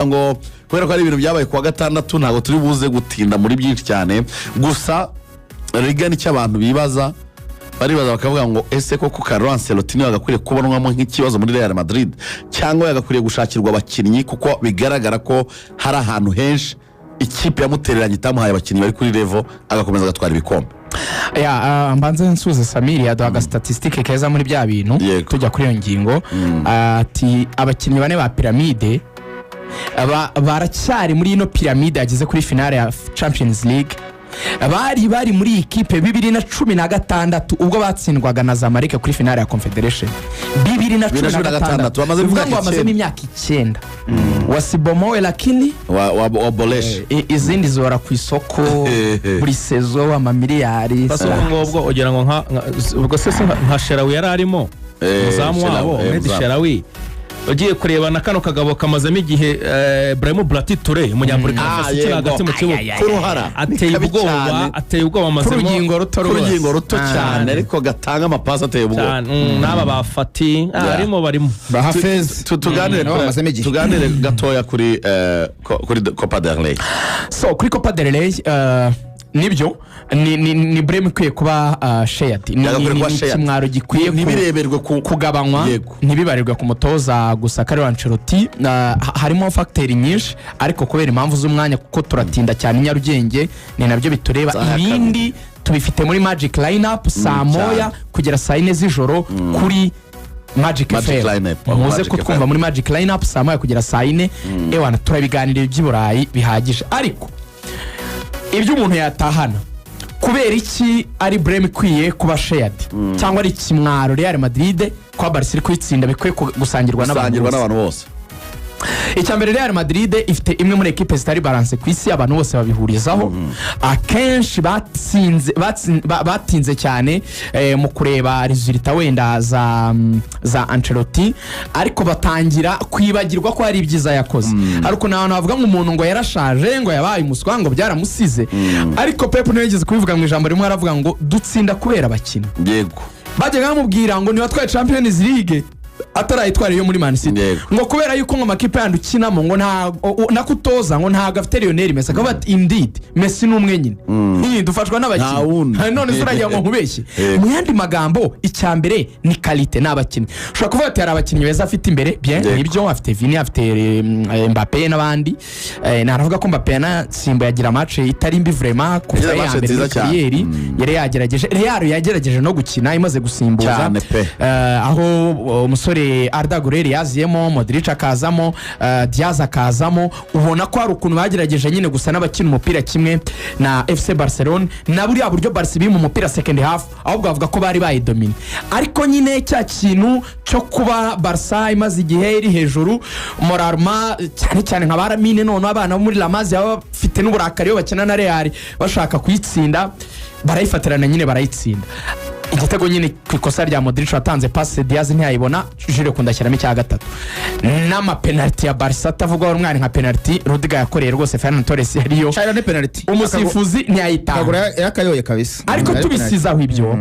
Ngo kubera ko ari ibintu byabaye kuwa gatandatu, ntabwo turi buze gutinda muri byinshi cyane. Gusa riga nicyo abantu bibaza, baribaza bakavuga ngo: "Ese koko Carlo Ancelotti niwe yagakwiriye kubonwamo nk'ikibazo muri Real Madrid, cyangwa yagakwiriye gushakirwa abakinnyi?" Kuko bigaragara ko hari ahantu henshi ikipe yamutereranye, itamuhaye abakinnyi bari kuri level, agakomeza agatwara ibikombe. Ya, mbanze nsuze Samiri, yaduha agastatistique keza muri bya bintu. Tujya kuri iyo ngingo. Ati abakinnyi bane ba piramide baracyari muri ino piramide yageze kuri finale ya Champions League, bari muri iyi kipe 2016 ubwo batsindwaga na Zamalek kuri finale ya Confederation 2016. 2016, bamazemo Bivuga ngo imyaka bamazemo 9. imyaka 9 wasibomowe, lakini wa boreshe. Izindi zihora ku isoko buri saison amamiliyari. Basi ubwo ngubwo ugira ngo ubwo se nka Sherawi yari arimo, umuzamu Sherawi, wabo Mehdi umuzamu. Sherawi. Ugiye kureba na kano kagabo kamazemo igihe, Brahim Blati Touré, Umunyaburikina Faso ukina hagati mu kibuga. Ay, ay, ay. K'uruhara. Ateye Ni kabi ubwoba. cyane. Ateye ubwoba, amazemo K'urugingo ruto rwose. K'urugingo ruto cyane, ariko gatanga amapasi ateye ubwoba. Cyane. N'aba ba Fati harimo, barimo. Bahafezi Tuganire nabo bamazemo igihe. Tuganire gatoya kuri Copa del Rey. So kuri Copa del Rey, nibyo, ni blame ikwiye kuba shared. Yagakwiye kuba Ni shared. ikimwaro gikwiye Ntibireberwe ku kugabanywa, ntibibarirwe ku mutoza gusa Carlo Ancelotti. Harimo facteur nyinshi, ariko kubera impamvu z'umwanya, kuko turatinda cyane i Nyarugenge, ni nabyo bitureba. Saha ya Ibindi tubifite muri Magic Lineup saa 1 cyane. kugera saa 4 z'ijoro kuri Magic Magic FM. Lineup. Muze Magic kutwumva FM. muri Magic Lineup saa 1 kugera saa 4. Ewana, turabiganira iby'i Burayi bihagije, ariko ibyo umuntu yatahana, kubera iki ari blame ikwiye kuba shared, cyangwa ari ikimwaro Real Madrid kuba Barca iri kuyitsinda, bikwiye gusangirwa n'abantu gusangirwa bose. N'abantu bose. Icya mbere, Real Madrid ifite imwe muri ekipe zitari balancé ku isi, abantu bose babihurizaho. Akenshi batsinze batinze cyane mu kureba résultats wenda za Ancelotti, ariko batangira kwibagirwa ko hari ibyiza yakoze. Hari ukuntu abantu bavuga ngo umuntu ngo yarashaje, ngo yabaye umuswa, ngo byaramusize, ariko Pep niwe yigeze kubivuga mu ijambo rimwe, aravuga ngo dutsinda kubera abakinnyi. Bajyaga bamubwira ngo niba Champions League atarayitwara iyo muri Man City, ngo kubera yuko ngo amakipe yandi ukinamo ngo nta nako utoza ngo ntabwo afite Lionel Messi, akavuga ati: "Indeed, Messi ni umwe nyine. Ih, dufashwa Nta n'abakinnyi." wundi. None se uragira ngo nkubeshye? Mu yandi magambo, icya mbere ni qualité, ni abakinnyi. Ushobora kuvuga ati hari abakinnyi beza afite imbere, bien, nibyo, afite Vini, afite Mbappe n'abandi. Naravuga ko Mbappe yanasimbuye agira match itari mbi vraiment kuva Yagize ya match mbere nziza muri cyane. carrière. Yari yagerageje, Real yagerageje no gukina imaze gusimbuza. Cyane pe. Aho umusore Arda Güler yaziyemo, Modric akazamo, Diaz akazamo, ubona ko hari ukuntu bagerageje nyine gusa n'abakina umupira kimwe na FC Barcelone, na buriya buryo Barca biri mu mupira second half, ahubwo bavuga ko bari bayidomine. Ariko nyine cya kintu cyo kuba Barca imaze igihe iri hejuru moralement, cyane cyane nka ba Lamine, noneho abana bo muri La Masia baba bafite n'uburakari iyo bakina na Real, bashaka kuyitsinda, barayifatirana nyine barayitsinda. Igitego nyine ku ikosa rya Modric watanze passe, Diaz ntiyayibona, Jules Koundé ashyiramo icya gatatu, n'amapenaliti ya Barca atavugwaho umwari, nka penaliti Rudiger yakoreye rwose Ferran Torres yariyo. Cyane, ni penaliti. Umusifuzi ntiyayitanga. Akaguru yakayoye kabisa. Ariko Yari penalty. tubisizaho ibyo,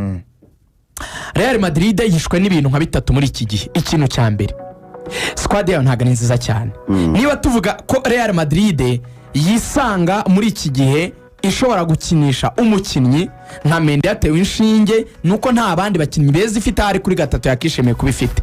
Real Madrid yishwe n'ibintu nka bitatu muri iki gihe. Ikintu cya mbere, squad yayo ntabwo ari nziza cyane. Niba tuvuga ko Real Madrid yisanga muri iki gihe ishobora gukinisha umukinnyi nka Mendy yatewe inshinge, nuko nta bandi bakinnyi beza ifite ahari kuri gatatu yakishimiye kuba ifite.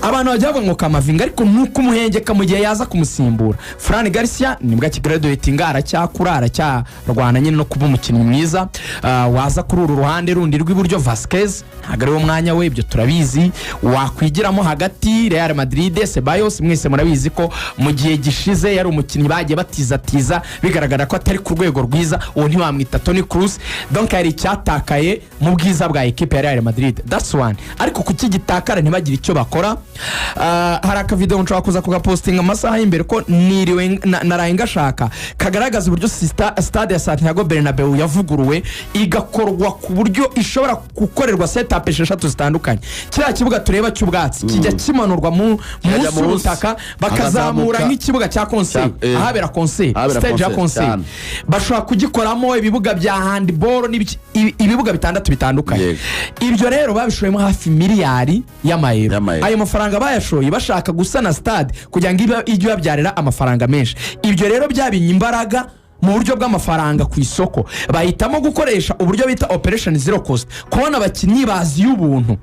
Abantu bajya bavuga ngo Camavinga, ariko nuko umuhengeka mu gihe yaza kumusimbura. Fran Garcia nibwo akigraduatinga, aracyakura, aracyarwana nyine no kuba umukinnyi mwiza. Waza kuri uru ruhande rundi rw'iburyo, Vasquez ntabwo ari wo mwanya we, ibyo turabizi. Wakwigiramo hagati Real Madrid, Ceballos mwese murabizi ko mu gihe gishize yari umukinnyi bagiye batizatiza, bigaragara ko atari ku rwego rwiza, uwo ntiwamwita Toni Kroos. Donc hari icyatakaye mu bwiza bwa ekipe ya Real Madrid, that's one. Ariko kuki gitakara ntibagire icyo bakora? Hari akavideo nshobora kuza kugapostinga amasaha y'imbere, ko niriwe naraye ngashaka, kagaragaza uburyo stade ya Santiago Bernabeu yavuguruwe, igakorwa ku buryo ishobora gukorerwa setup esheshatu zitandukanye. Kiriya kibuga tureba cy'ubwatsi kijya kimanurwa Kijya munsi munsi, y'ubutaka, bakazamura hakazamuka. nk'ikibuga cya concert, ahabera concert, Ahabera stage ya concert, concert. cyane. Bashobora kugikoramo ibibuga bya handball n'ibiki. Ibibuga bitandatu bitandukanye. Ibyo rero babishoyemo hafi miliyari y'amayero. Y'amayero. Ayo mafaranga bayashoye bashaka gusana stade kugira ngo ijye ibabyarira amafaranga menshi. Ibyo rero byabinye imbaraga mu buryo bw'amafaranga ku isoko, bahitamo gukoresha uburyo bita operation zero cost, kubona abakinnyi baziye ubuntu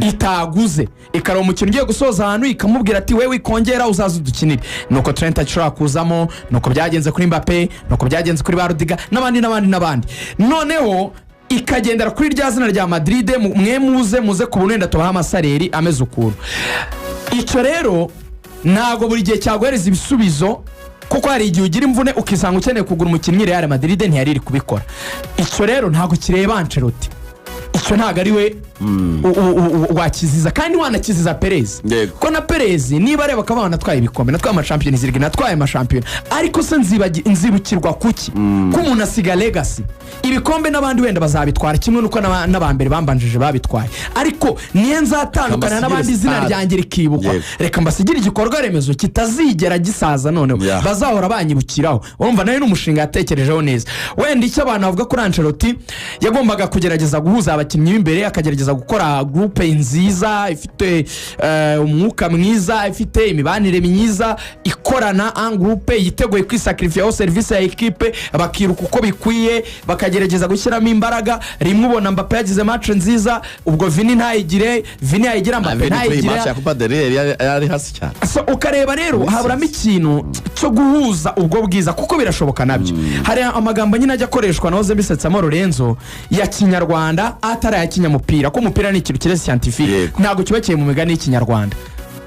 itaguze, ikareba umukino ugiye gusoza ahantu, ikamubwira ati: "We wikongera, uzaza udukinire." Nuko Trent ashobora kuzamo, nuko byagenze kuri Mbappe, nuko byagenze kuri ba Rudiger n'abandi n'abandi n'abandi. Noneho ikagendera kuri rya zina rya Madrid, mwe muze ku buntu, wenda tubahe ama salaire ameze ukuntu. Icyo rero ntabwo buri gihe cyaguhereza ibisubizo, kuko hari igihe ugira imvune ukisanga ukeneye kugura umukinnyi. Real Madrid ntiyari iri kubikora. Icyo rero ntabwo kireba Ancelotti, icyo ntabwo ari we wakiziza, kandi wanakiziza Perez. Ko na Perez niba areba akaba natwaye ibikombe, natwaye ama Champions League, natwaye amashampiyona, ariko se nzibukirwa kuki? Ko umuntu asiga legacy. Ibikombe n'abandi wenda bazabitwara, kimwe n'uko n'abambere bambanjije babitwaye, ariko niyo nzatandukana Reka n'abandi mbasigire izina stade. ryanjye rikibukwa. Reka mbasigire igikorwa remezo kitazigera gisaza, noneho bazahora banyibukiraho. Urumva nawe ni umushinga yatekerejeho neza. Wenda icyo abantu bavuga kuri Ancelotti, yagombaga kugerageza guhuza abakinnyi b'imbere, akagerageza gukora groupe nziza ifite umwuka mwiza, ifite imibanire myiza, ikorana en groupe, yiteguye kwisakirifiyaho serivisi ya ekipe, bakiruka uko bikwiye, bakagerageza gushyiramo imbaraga. Rimwe ubona Mbappe yagize match nziza, ubwo Vini ntayigire, Vini yayigira, Mbappe Vini kuri iyi ntayigire. match ya Copa del Rey yari hasi cyane. So, ukareba rero haburamo ikintu cyo guhuza ubwo bwiza, kuko birashoboka nabyo. Hari amagambo nyine ajya akoreshwa, nahoze mbisetsamo Lorenzo, ya kinyarwanda atari aya kinyamupira, ko umupira ni ikintu kiri scientifique. Ntabwo cyubakiye mu migani y'ikinyarwanda.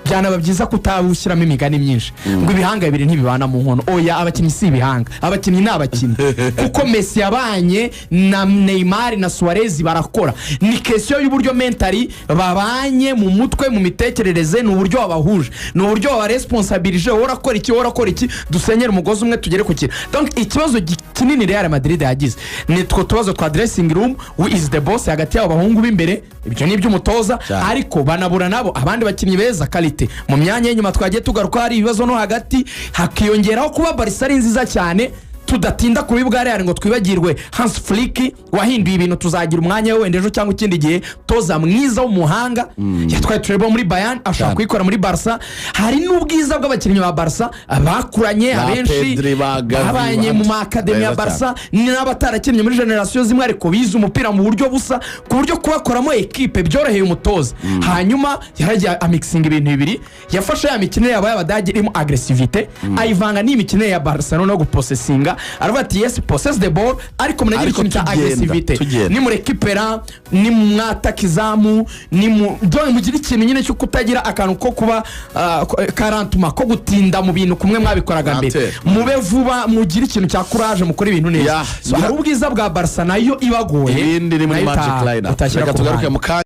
Byanaba byiza kutabushyiramo imigani myinshi, ngo ibihanga bibiri ntibibana mu nkono. Oya, abakinnyi si ibihanga, abakinnyi ni abakinnyi, kuko Messi yabanye na Neymar na Suarez barakora. Ni question y'uburyo mentally babanye mu mutwe, mu mitekerereze, ni uburyo wabahuje, ni uburyo wabaresponsabilije: wowe urakora iki, wowe urakora iki, dusenyere umugozi umwe tugere ku kintu. Donc ikibazo kinini Real Madrid yagize ni two tubazo twa dressing room, who is the boss hagati y'abo bahungu b'imbere. Ibyo ni iby'umutoza. Ariko banabura nabo abandi bakinnyi beza qualité mu myanya y'inyuma twagiye tugaruka, hari ibibazo no hagati, hakiyongeraho kuba Barça ari nziza cyane. Tudatinda ku bibuga Real ngo twibagirwe Hans Flick wahinduye ibintu, tuzagira umwanya we wenda ejo cyangwa ikindi gihe. Toza mwiza w'umuhanga, yatwaye treble muri Bayern, ashobora kuyikora muri Barca. Hari n'ubwiza bw'abakinnyi ba Barca bakuranye, Ba abenshi Pedri, ba Gavi, babanye mu ma academy ya beza Barca n'abatarakinnye muri génération zimwe, ariko bize umupira mu buryo busa, ku buryo kubakoramo ekipe byoroheye umutoza. Hanyuma yaragiye amixinga ibintu bibiri: yafashe ya mikinire yabo y'Abadage irimo agressivité, ayivanga n'iyi mikinire ya Barcelona no guposesinga. Aravuga ati: "Yes, possess the ball, ariko munagira Ariko ikintu cya tugenda, agressivité, tugenda. nimurekipera, nimwataka izamu, nimu donc mugire ikintu nyine cyo kutagira akantu ko kuba karantuma, ko gutinda mu bintu kumwe mwabikoraga mbere. Ante. Mube vuba, mugire ikintu cya courage, mukore ibintu neza." So, hari ubwiza bwa Barca nayo ibagoye, Ibindi ni muri nayo Magic Lineup. utashyira Reka ku tugaruke ruhande. mu kanya.